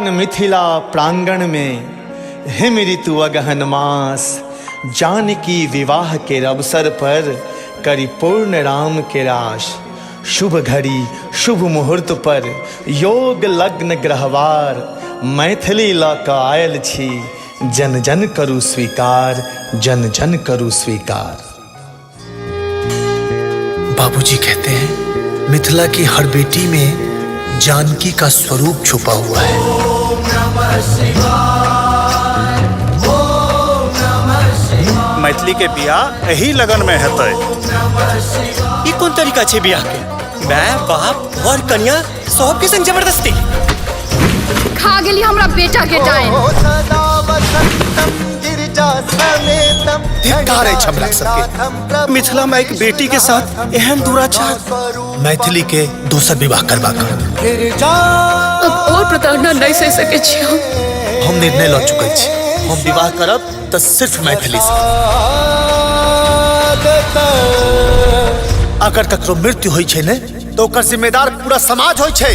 पावन मिथिला प्रांगण में हिम ऋतु अगहन मास, जानकी विवाह के अवसर पर करी पूर्ण राम के रास। शुभ घड़ी शुभ मुहूर्त पर योग लग्न ग्रहवार, मैथिली लऽ कऽ आयल छी, जन जन करू स्वीकार, जन जन करू स्वीकार। बाबूजी कहते हैं मिथिला की हर बेटी में जानकी का स्वरूप छुपा हुआ है। मैथिली के बियाह एही लगन में हेतै। ई कोन तरीका छै बियाह के? माय बाप और कन्या सबके संग जबरदस्ती। खा गेली हमरा बेटा के डाइन। धिक्कार अछि हमरा सबके। मिथिला में एक बेटी के साथ एहन दुराचार। मैथिली के दोसर विवाह करबाक अब और प्रताड़ना नहीं सह सके छी हम। हम निर्णय लऽ चुकल छी, हम विवाह करब तऽ सिर्फ मैथिली से। अगर ककरो मृत्यु होइ छै ने तऽ ओकर जिम्मेदार पूरा समाज होइ छै।